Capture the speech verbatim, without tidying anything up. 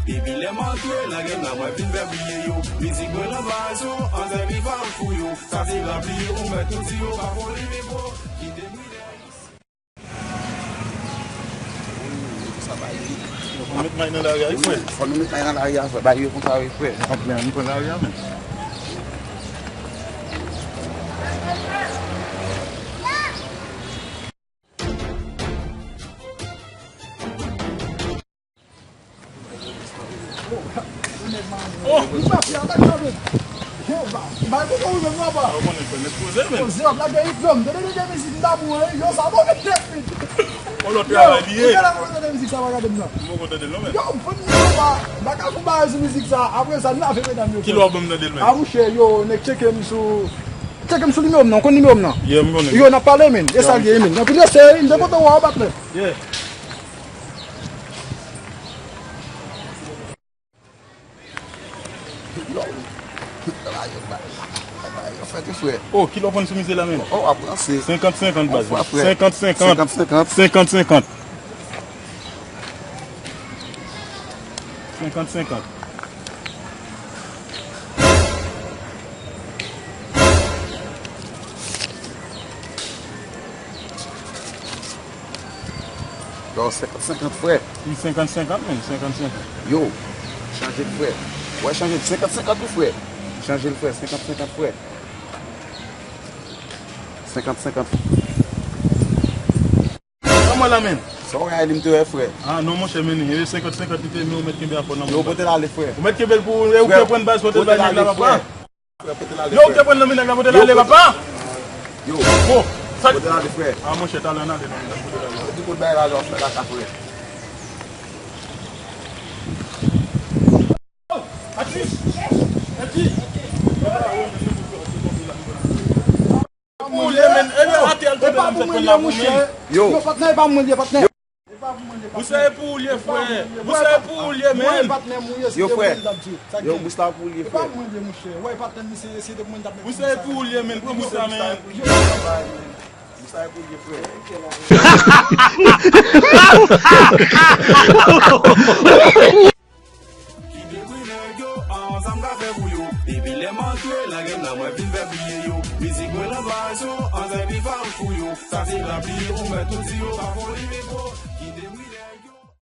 Depi lè m antre nan game nan, mwen vin fè briye yo. Mizik mwen nan vibration, an sèvi fam fou yo. Sa se ranpli yo, ou mèt tou di yo pa foli men bro. Kite m rilaks. Sa bay li. Fò nou met may nan lari a, wi, frè. Fò nou met may nan lari a, frè. Bay yo konsa, wi, frè. Anplen, nou pran lari a, men. Oh! Ou pa fè atak sa, men. Yo, ba, ba, kote ou menm, papa? Ou konnen fè nèt poze, men. Poze, w ap lage ritm. Tande de, de mizik m damou, hein. Yo, sa bon, men nèt, men. On lòt travay li ye. Yo, ou gade, ou tande mizik sa, pa gade m nan. M poko tande l non, men. Yo, m fè m nan, papa. M pa ka fè bagay sou mizik sa. Apre sa, n lave medam yo. Ki lè w ap ban m tande l, men? A, mouche, yo, nèg tcheke m sou, tcheke m sou nimewo m nan. Ou konn nimewo m nan? Yeah, m konnen. Yo, n ap pale, men. E sa l ye, men. Anpil respè, wi. M te kontan wè w, patnè. Yeah. Yo, yo fè tou, frè. Oh, ki lè w pran sou mize la menm? Oh, ap ranse. Senkant senkant, baz. Senkant senkant. Senkant senkant. Senkant senkant. Yo, senkant senkant, frè. Wi, senkant senkant, men, senkant senkant. Yo, chanje l, frè. Wè, chanje l. Senkant senkant, wi, frè. Chanje l, frè. Senkant senkant, frè. Senkant senkant. Kòman la, men? Sa w rayi li, m te wè, frè. Ah, non, monchè, men, e senkant senkant li te, men ou mèt kenbe afè w nan. Yo, pote l ale, frè. Ou mèt kenbe l pou ou, e ou ki pran baz, pote l bay nèg la, papa. Frè, pote l ale, frè. Yo, ou te pran nan men nèg la, pote l ale, papa. Yo. Bon, sa pote l ale, frè. Ah, monchè, talè n ale nan men nèg, pote l ale. Di kout bagay la, jan w fè la, sa, frè. Atis! Atis! Pou ou l ye, men. E atè al tonbe la, m sot pran la pou men. Yo. Yo, patnè, e pa mwen l ye, patnè. Bous la e pou ou l ye, frè. Bous la e pou ou l ye, men. Yo, frè. Yo, bous la pou ou l ye, frè. Bous la e pou ou l ye, men. Pran bous la, men. Bous la e pou ou l ye, frè. Kite bri nèg yo, an, sa m ka fè pou yo. Depi lè m antre nan game nan, mwen vin fè briye yo. Mizik mwen nan vibration, an, sèvi fam fou yo. Sa se ranpli yo, ou mèt tou di yo pa foli men bro. Kite bri nèg